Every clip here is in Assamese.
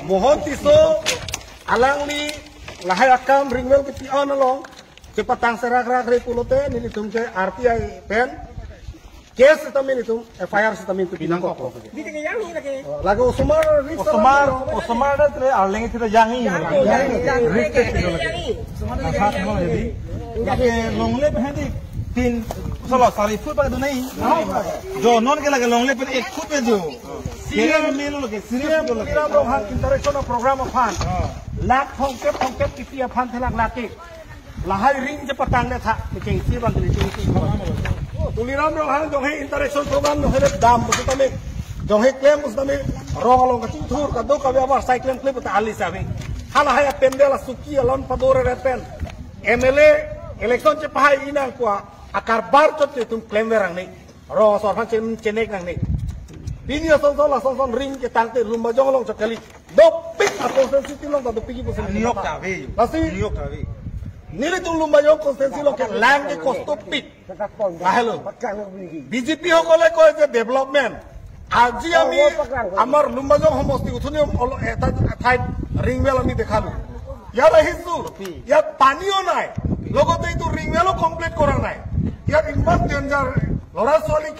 Mohon tiso alang ni lahai akam ringwel ke pion along cepatang serak rak re pulote nili tumke RTI pen case tamin itu FIR tamin itu binang kok lagi osomar osomar osomar tre arleng thira yangi lagi longle pe hadi 3 4 foot पर नहीं जो नॉन के लगे लोंगले पर 1 फुट पे जो CM interaction programme फान लाख फंके फंके किसी फान थे लाख लाके lahai ring je patang le tha cheng si ban ni cheng si Tuliram Ronghang jong he interaction program no he dam musu jong he claim musu tame rong along ka thur ka do ka abar cycling clip ta ali sabe hala hai pendel suki alon padore re pen MLA election che pahai inang kwa akar bar chot tum claim werang ni rong sor phan chen chenek nang ni bini son son la son son ring ke tangte lumba jong long chakali do pik a consensus long ta do piki posen niok ta ve lasi niok ta ve nili tum lumba jong consensus long ke lang ke kosto pik hello BJP সকলে কয় যে ডেভেলপমেন্ট আজি আমি আমাৰ লুম্বাজং সমষ্টি উঠনি এটা ঠাইত ৰিংৱেল আমি দেখালো ইয়াত আহিছো ইয়াত পানীও নাই লগতে এইটো ৰিংৱেলো কমপ্লিট কৰা নাই ইয়াত ইমান ডেঞ্জাৰ ল'ৰা ছোৱালী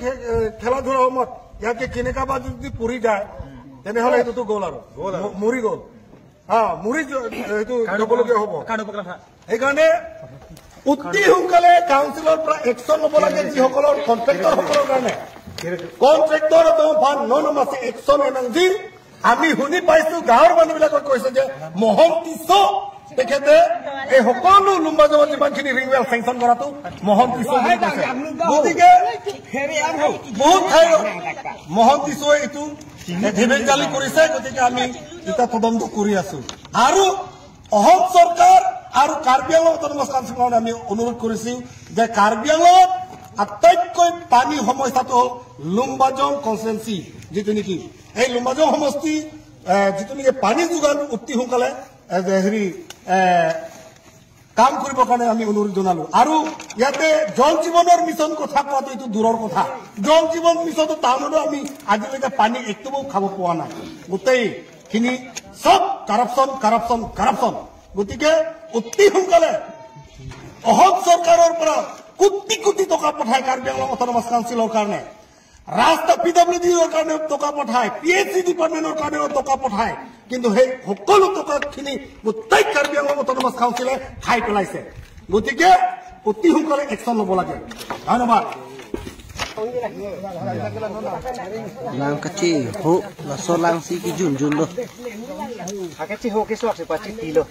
খেলা ধূলাৰ সময়ত ইয়াতে কেনেকা বা যদি পৰি যায় তেনেহ'লে এইটোতো গ'ল আৰু মৰি গ'ল হা মৰি এইটো যাবলগীয়া হ'ব সেইকাৰণে অতি সোনকালে কাউন্সিলৰ পৰা একশ্যন ল'ব লাগে যিসকলৰ কণ্ট্ৰেক্টৰসকলৰ কাৰণে কণ্ট্ৰেক্টৰ নন আছে একশ্যন এনাৰ্জি আমি শুনি পাইছো গাঁৱৰ মানুহবিলাকে কৈছে যে মোহন টিছ তেখেতে এই সকলো লুম্বাজঙত যিমানখিনি ৰিংৱেল চেংচন কৰাটো মোহন টিছ বুলি কৈছে গতিকে বহুত ঠাইত মোহন টিছয়ে এইটো ধেমেজালি কৰিছে গতিকে আমি এতিয়া তদন্ত কৰি আছো আৰু অসম চৰকাৰ আৰু কাৰ্বি আংলং অট'নমাছ কাউন্সিলৰ কাৰণে আমি অনুৰোধ কৰিছো যে কাৰ্বি আংলঙত আটাইতকৈ পানী সমস্যাটো হ'ল লুম্বাজং কনষ্টেঞ্চি যিটো নেকি এই লুম্বাজং সমষ্টি যিটো নেকি পানী যোগান অতি সোনকালে হেৰি কাম কৰিবৰ কাৰণে আমি অনুৰোধ জনালো আৰু ইয়াতে জল জীৱনৰ মিছন কথা কোৱাটো এইটো দূৰৰ কথা জল জীৱন মিছনটো টাউনতো আমি আজিলৈকে পানী একদমো খাব পোৱা নাই গোটেইখিনি চব কাৰাপচন কাৰাপচন কাৰাপচন গতিকে অতি সোনকালে অসম চৰকাৰৰ পৰা কোটি কোটি টকা পঠায় কাৰ্বি আংলং অট'নমাছ কাউন্সিলৰ কাৰণে ৰাস্তা পি ডাব্লিউ ডিৰ কাৰণে টকা পঠায় পি এইচ ডি ডিপাৰ্টমেণ্টৰ কাৰণেও টকা পঠায় কিন্তু সেই সকলো টকাখিনি গোটেই কাৰ্বি আংলং অট'নমাছ কাউন্সিলে খাই পেলাইছে গতিকে অতি সোনকালে একশ্যন ল'ব লাগে ধন্যবাদ Lang kachi ho la so lang si ki jun jun lo kachi ho ke so se pa chi ti lo.